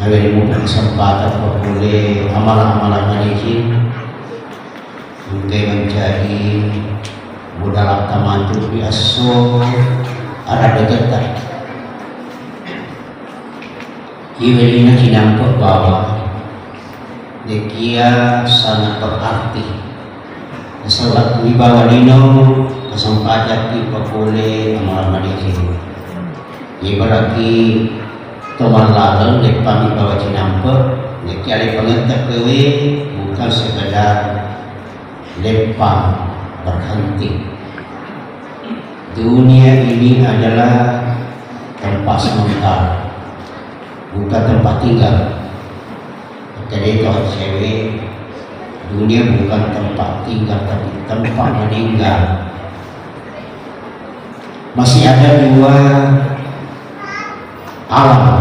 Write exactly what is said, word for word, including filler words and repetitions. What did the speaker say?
Nawedding mupa kesempatan papole amala-amala madeceng, engkai mancaji modalatta matu ri esso aradegetta. Iye welina cinampe bawang, dekia sangat berarti. Nasaba wibawa lino kesempatan ki papole amala madeceng. Ibaratki to mallaleng leppang ibawa cinampe, dekia leppangetta kewe bukan sekedar leppang berhenti. Dunia ini adalah tempat sementara, bukan tempat tinggal. Makkedai tau cewek, dunia bukan tempat tinggal, tapi tempat meninggal. Masih ada dua alam